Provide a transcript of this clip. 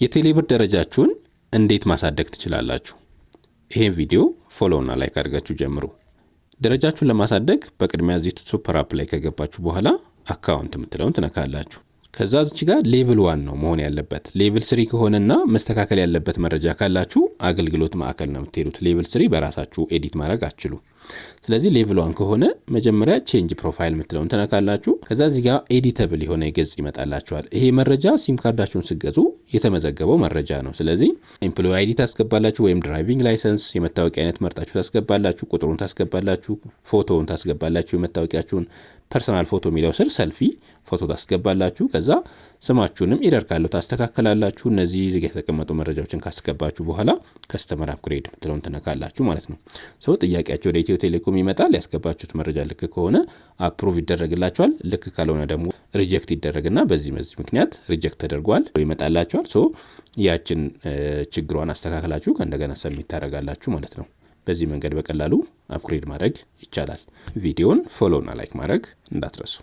የቴሌብር ደረጃችሁን እንዴት ማሳደግ ትችላላችሁ? ይሄን ቪዲዮ follow እና like አድርጋችሁ ጀምሩ። ደረጃችሁን ለማሳደግ በቅድሚያ እዚህ super app ላይ ከገባችሁ በኋላ account የምትለውን ትነካላችሁ። ከዛ እዚች ጋር level 1 ነው መሆን ያለበት። level 3 ከሆነና መስተካከል ያለበት መረጃ ካላችሁ አገልግሎት ማዕከል ነው የምትሄዱት። level 3 በራሳችሁ edit ማድረግ አትችሉ። ስለዚህ level 1 ከሆነ መጀመሪያ change profile የምትለውን ትነካላችሁ። ከዛ እዚህ ጋር editable የሆነ ገጽ ይመጣላችኋል። ይሄ መረጃ ሲም ካርዳችሁን ስትገዙ የተመዘገበው መረጃ ነው። ስለዚህ employee ID ታስገባላችሁ፣ ወይም driving license የመታወቂያ አይነት መርጣችሁ ታስገባላችሁ። ቁጥሩን ታስገባላችሁ፣ ፎቶውን ታስገባላችሁ፣ የመታወቂያችሁን personal photo የሚለው ስር ሰልፊ ፎቶ ታስገባላችሁ። ከዛ ስማችሁንም error ካለው ታስተካከላላችሁ። እነዚህ እዚህ የተቀመጡ መረጃዎችን ካስገባችሁ በኋላ customer upgrade ምትለውን ትነካላችሁ ማለት ነው። So ጥያቄያችሁ ወደ ኢትዮ ቴሌኮም ይመጣል። ያስገባችሁት መረጃ ልክ ከሆነ approve ይደረግላችኋል። ልክ ካልሆነ ደግሞ reject ይደረግና በዚህ በዚህ ምክንያት reject ተደርጓል ይመጣላችኋል። So ያችን ችግሯን አስተካክላችሁ ከእንደገና submit ታደርጋላችሁ ማለት ነው። በዚህ መንገድ በቀላሉ upgrade ማድረግ ይቻላል። ቪዲዮን follow እና like ማድረግ እንዳትረሱ።